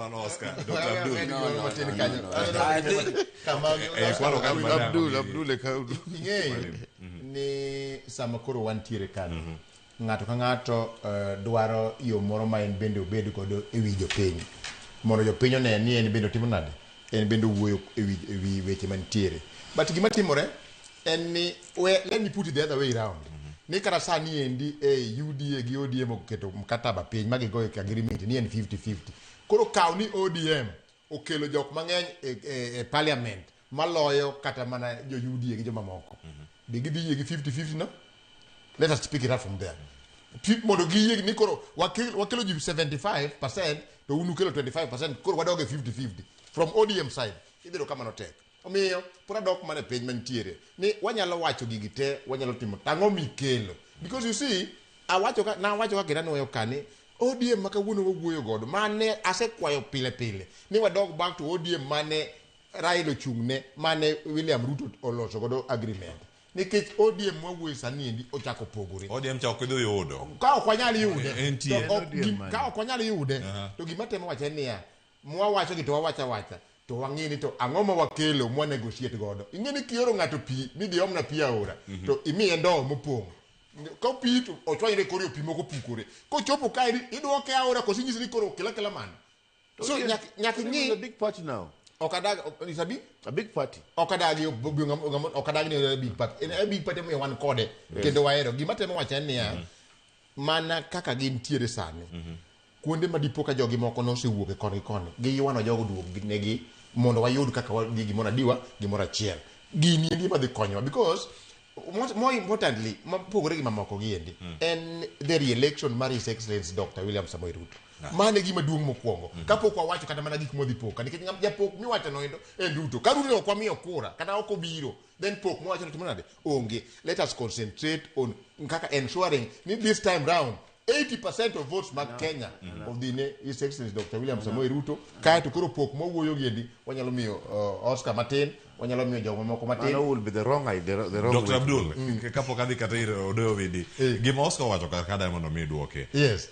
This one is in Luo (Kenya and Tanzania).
Mano Oscar, Dr. Abdul. No, no, Matin no, kanyo. no, no. I think Kama- Eh, kwalo kanyo madam. Abdul, Abdul e ka Ing'eyo ni sama koro wantiere kanyo ng'ato ka ng'ato dwaro yo moro ma en bende obed godo e wi jopiny mondo jopiny one ni en bende otimo nade, en bende owuoyo e wi weche mantiere. But gima timore en ni we, let me put it the other way round, ni kata sani endi e UDA gi ODM oketo mkataba piny ma gigoyo agreement ni en 50-50. Koro kaw ni ODM okelo jok mang'eny e parliament maloyo kata mana jo UDA gi jomamoko, be gidhi yie gi 50-50? No, let us pick it up from there. Mondo giyie ni koro wakelo ji 75% to un ukelo 25%, koro wadog e 50-50 from ODM side, ibiro kamano tek. Omiyo pod adok mana e piny mantiere ni wanyalo wacho gigi te, wanyalo timo tang'o mikelo, because you see, awacho ka nawacho ka kendo anuoyo ka ni ODM ma kawuono wawuoyo godo mane asekwayo pile pile ni wadog back to ODM mane Raila ochung'ne, mane William Ruto oloso godo agreement, nikech ODM mwawuoyo sani endi ochako pogore. ODM cha ok idhi yudo. Ka ok wanyal yude Entie. to ok ODM mane? Ka ok wanyal yude to gima temo wacho en niya, mwawacho gi to wawacho awacha to wang'e ni to ang'o ma wakelo mwa negotiate godo. Ing'e ni kioro ng'ato pi ni dhi omna pi aora to imiye ndowo mopong' ka pi to ochwanyre kore, pi moko pukore kochopo kaeri idwoke aora koso inyisi ni koro kel akela mano. So nyaka It's a ing'i big party now. Ok adag is a big A big party. Ok adagi, ok adagi ni en a big party, en a big party momiyo wan kode kendo wahero. Gima temo wacho en niya, mana kaka gintiere sani, kuonde ma dipo ka jogi moko nosewuok e koni gi koni giywano jogo duog negi mondo wayud kaka wadhi gimoro adiwa gimoro achiel. Gini endi ema dhi konyowa because more importantly, mopogore gi mamoko gi endi, en the re-election mar His Excellency Dr. William Samoei Ruto. Mano e gima duong' mokwongo kapok wawacho kata mana gik modhi pok, nikech japok miwacho no endo en Ruto. Ka Ruto ok wamiyo kura kata ok obiro, then pok mwawacho no timo nade? Onge. Let us concentrate on kaka ensuring ni this time round 80% of votes mag Kenya odhi ne His Excellency Dr. William Samoei Ruto. Kaeto koro pok mwawuoyo gi endi wanyalo miyo Oscar matin, wanyalo miyo jok mamoko matin. Mano will be the wrong idea, the wrong Dr. way to Abdul, kapok adhi kata ir Odoyo Owidi, gima Oscar owacho kar ka mondo mi duoke. Yes.